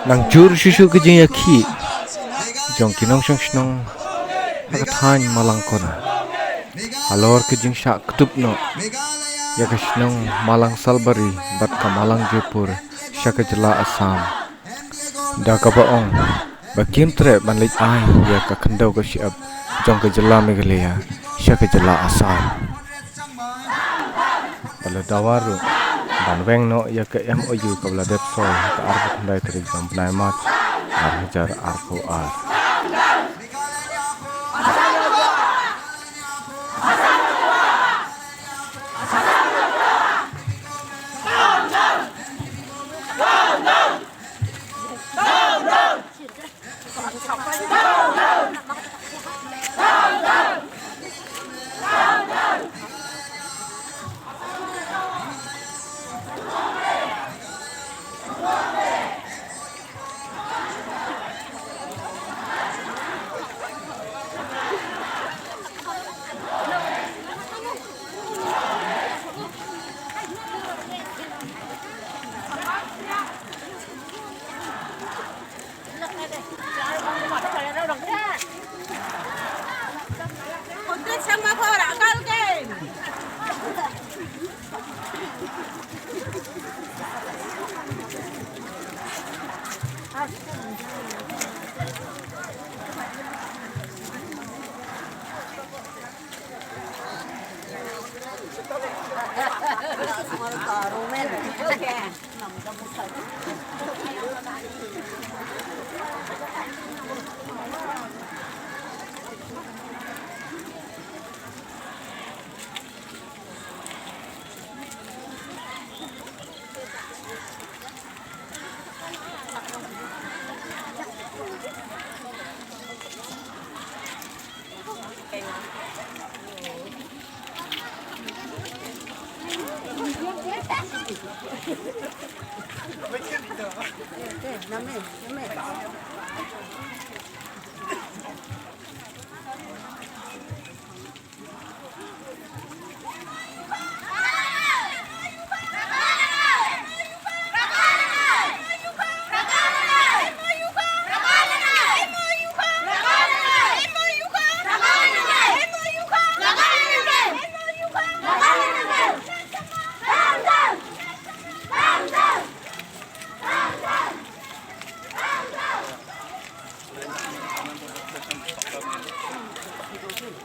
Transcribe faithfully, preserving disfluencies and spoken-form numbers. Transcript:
Nang jur shuh shuh ka jingïakhih jong ki nongshong shnong ha ka thaiñ Malangkona halor ka jingshah kdup noh ïa ka shnong Malang Salbari bad ka Malang Joypur sha ka jylla Assam. Da kaba ong ba kim treh ban leit ai ïa ka khyndew ka shyiap jong ka jylla Meghalaya sha ka jylla Assam. Ba la dawa ruh ban weng noh ïa ka M O U kaba la dep soi ha ka arphew khyndai tarik jong bnai March ar hajar arphew ar.